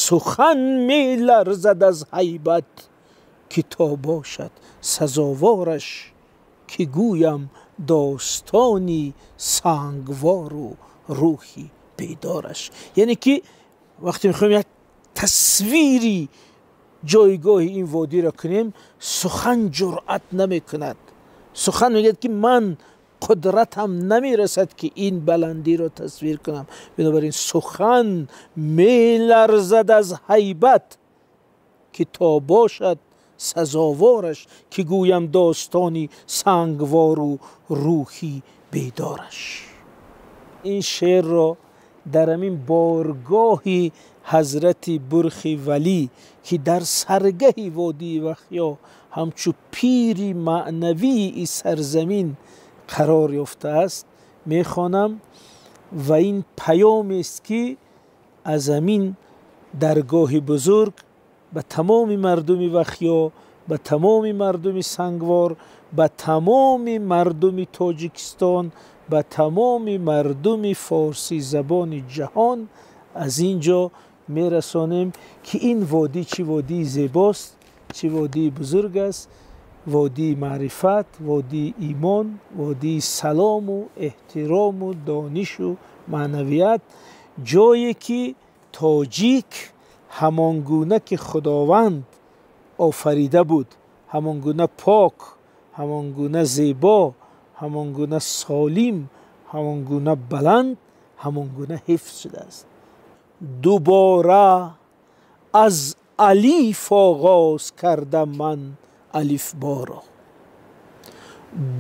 Сухан меларзад аз ҳайбат, ки то бошад сазовораш, ки гӯям достони сангвору рӯҳи бедораш. Яъне ки вақте мехоҳем як тасвири ҷойгоҳи ин водиро кунем, сухан ҷуръат намекунад. Сухан мегӯяд, ки ман қудратам намерасад, ки ин баландиро тасвир кунам. Бинобар ин сухан меларзад аз ҳайбат, ки то бошад сазовораш, ки гӯям достони сангвору рӯҳи бедораш. Ин шеърро дар ҳамин боргоҳи ҳазрати Бурхи Валӣ, ки дар саргаҳи водии Вахё ҳамчу пири маънавии сарзамин қарор ёфтааст, мехонам ва ин паёмест, ки аз ҳамин даргоҳи бузург ба тамоми мардуми Вахё, ба тамоми мардуми Сангвор, ба тамоми мардуми Тоҷикистон, ба тамоми мардуми форсизабони ҷаҳон аз ин ҷо мерасонем, ки ин водӣ чӣ водии зебост, чӣ водии бузург аст, водии маърифат, водии имон, водии салому эҳтирому донишу маънавият, ҷое ки тоҷик ҳамон гуна ки Худованд офарида буд, ҳамон гуна пок, ҳамон гуна зебо, ҳамон гуна солим, ҳамон гуна баланд, ҳамон гуна ҳифз шудааст. Дубора аз алиф оғоз кардам ман алифборо,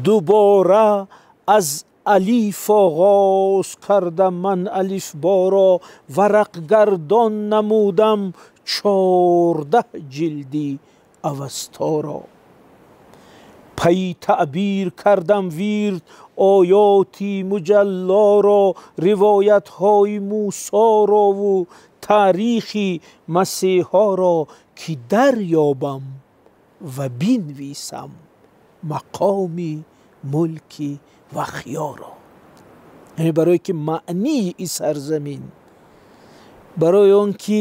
дубора аз алиф оғоз кардам ман алифборо, варақгардон намудам 14 ҷилди Авасторо. Пайи таъбир кардам вирд оёти муҷаллоро, ривоятҳои Мусорову таърихи Масеҳоро, ки дарёбам ва бинвисам мақоми мулки Вахёро. Яъне барое ки маънии ин сарзамин, барои он ки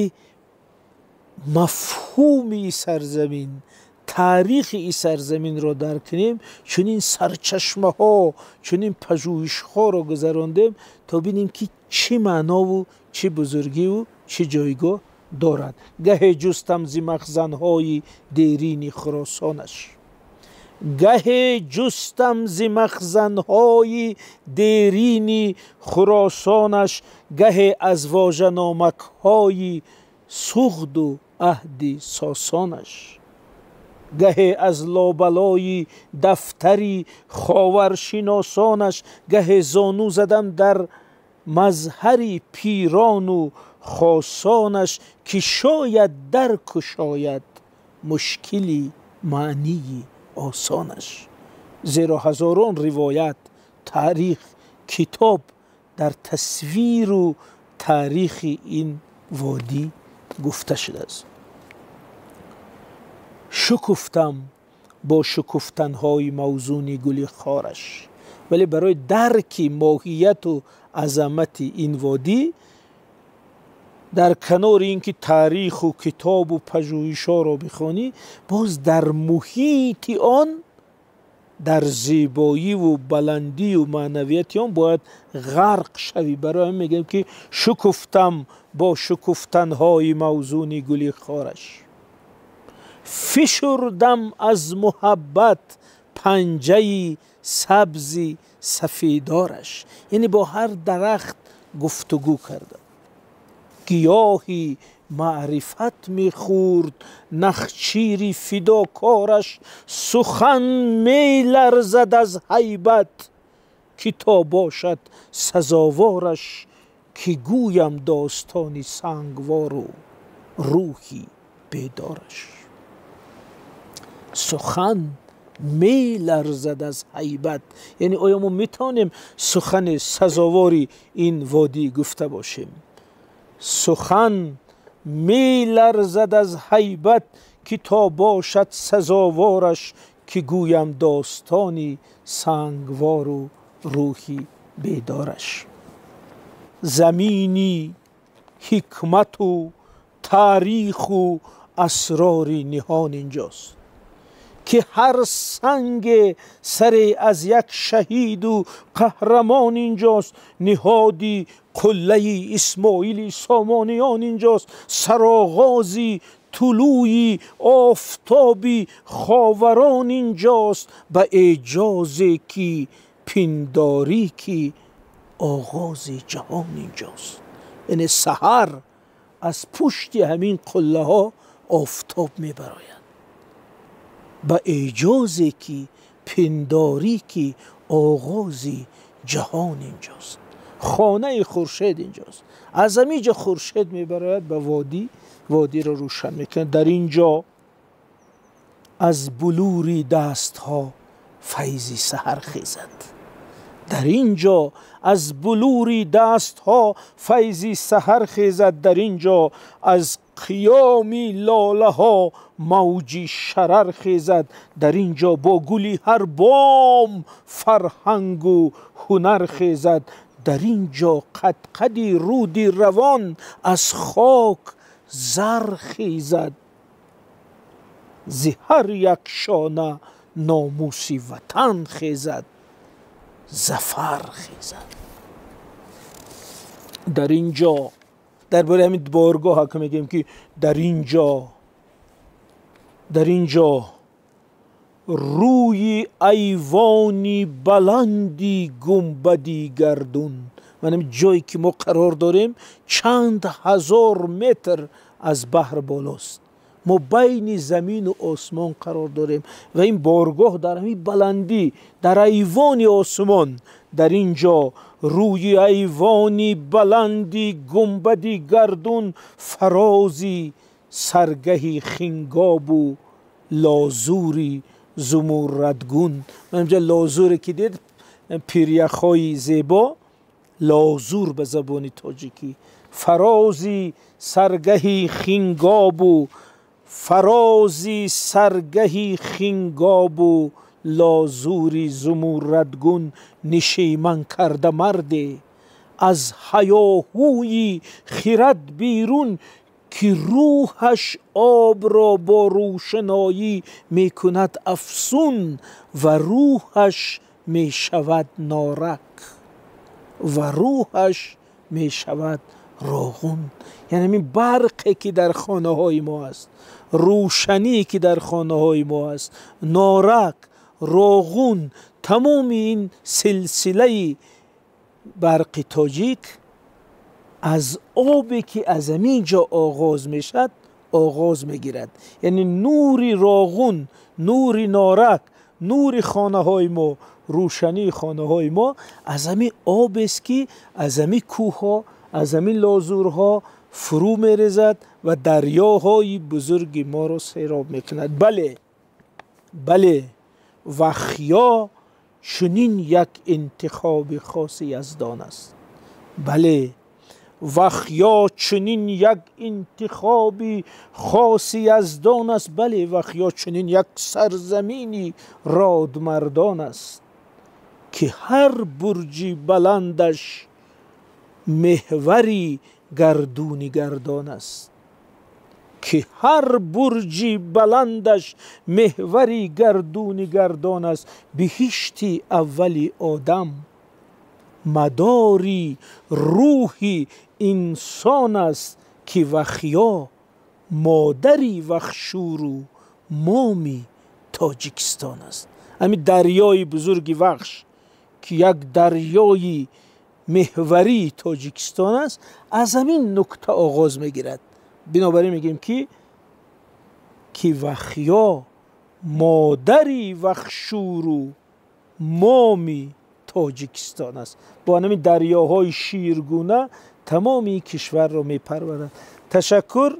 мафҳуми ин сарзамин, таърихи ин сарзаминро дарк кунем, чунин сарчашмаҳо, чунин пажӯҳишҳоро гузарондем, то бинем, ки чӣ маънову чӣ бузургиву чӣ ҷойгоҳ дорад. Гаҳе ҷустам зи махзанҳои дерини Хуросонаш, гаҳе ҷустам зи махзанҳои дерини Хуросонаш, гаҳе аз вожаномакҳои Суғду аҳди Сосонаш, гаҳе аз лобалои дафтари ховаршиносонаш, гаҳе зону задам дар мазҳари пирону хосонаш, ки шояд даркушояд мушкили маънии осонаш. Зеро ҳазорон ривоят, таърих, китоб дар тасвиру таърихи ин водӣ гуфта шудааст. Шукуфтам бо шукуфтанҳои мавзуни гули хораш, вале барои дарки моҳияту азамати ин водӣ, дар канори ин ки таъриху китобу пажӯҳишҳоро бихонӣ, боз дар муҳити он, дар зебоиву баландию маънавияти он бояд ғарқ шавӣ. Барои ҳамин мегӯем, ки шукуфтам бо шукуфтанҳои мавзуни гули хораш, фишурдам аз муҳаббат панҷаи сабзи сафедораш. Яъне бо ҳар дарахт гуфтугӯ кардам. Гиёҳи маърифат мехӯрд нахчири фидокораш, сухан меларзад аз ҳайбат, ки то бошад сазовораш, ки гӯям достони сангвору рӯҳи бедораш. Сухан меларзад аз ҳайбат, яъне оё мо метавонем сухани сазовори ин водӣ гуфта бошем? Сухан меларзад аз ҳайбат, ки то бошад сазовораш, ки гӯям достони сангвору рӯҳи бедораш. Замини ҳикмату Таъриху асрори ниҳон инҷост, ки ҳар санге саре аз як шаҳиду қаҳрамон инҷост. Ниҳоди қуллаи Исмоили Сомониён инҷост, сароғози тулӯи офтоби ховарон инҷост. Ба эъҷозе ки пиндорӣ, ки оғози ҷаҳон инҷост. Яъне саҳар аз пушти ҳамин қуллаҳо офтоб мебарояд. Ба эъҷозе ки пиндорӣ, ки оғози ҷаҳон инҷост. Хонаи хуршед инҷост. Аз ҳамин ҷо хуршед мебарояд ба водӣ, водиро рӯшан мекунад. Дар ин ҷо аз булури дастҳо файзи саҳар хезад. Дар ин ҷо аз булури дастҳо файзи саҳар хезад. Дар ин ҷо аз қиёми лолаҳо мавҷи шарар хезад. Дар ин ҷо бо гули ҳар бом фарҳангу ҳунар хезад. Дар ин ҷо қадқади руди равон аз хок зар хезад. Зи ҳар як шона номуси ватан хезад, зафар хезад. Дар ин ҷо, дар бораи ҳамин боргоҳ ки мегӯем, ки дар ин ҷо рӯи айвони баланди гумбади гардун, манам ҷое ки мо қарор дорем, чанд ҳазор метр аз баҳр болост. Мо байни замину осмон қарор дорем ва ин боргоҳ дар ҳамин баландӣ, дар айвони осмон. Дар ин ҷо рӯи айвони баланди гумбади гардун, фарози саргаҳи хингобу лозури зумуррадгун. Инҷа лозуре ки дид, пиряхҳои зебо, лозур ба забони тоҷикӣ. Фарози саргаҳи хингобу, фарози саргаҳи хингобу лозури зумуррадгун, нишиман карда марде аз ҳаёҳӯи хирад берун, ки рӯҳаш обро бо рӯшаноӣ мекунад афсун ва рӯҳаш мешавад норак ва рӯҳаш мешавад роғун. Яъне ҳамин барқе ки дар хонаҳои мо аст, рӯшанӣ ки дар хонаҳои мо аст, норак, роғун, тамоми ин силсилаи барқи тоҷик аз обе ки аз ҳамин ҷо оғоз мешавад, оғоз мегирад. Яъне нури роғун, нури норак, нури хонаҳои мо, рӯшании хонаҳои мо аз ҳамин обест, ки аз ҳамин кӯҳҳо, аз ҳамин лозурҳо фурӯ мерезад ва дарёҳои бузурги моро сероб мекунад. Бале, бале, Вахё чунин як интихоби хоси Яздон аст. Бале, Вахё чунин як интихоби хоси Яздон аст. Бале, Вахё чунин як сарзамини родмардон аст, ки ҳар бурҷи баландаш меҳвари гардуни гардон аст, ки ҳар бурҷи баландаш меҳвари гардуни гардон аст. Биҳишти аввали одам, мадори рӯҳи инсон аст, ки Вахё модари Вахшуру моми Тоҷикистон аст. Ҳамин дарёи бузурги Вахш, ки як дарёи меҳварии Тоҷикистон аст, аз ҳамин нукта оғоз мегирад. Бинобар ин мегӯем, ки Вахё модари Вахшуру моми Тоҷикистон аст. Бо ҳамин дарёҳои ширгуна тамоми кишварро мепарварад. Ташаккур.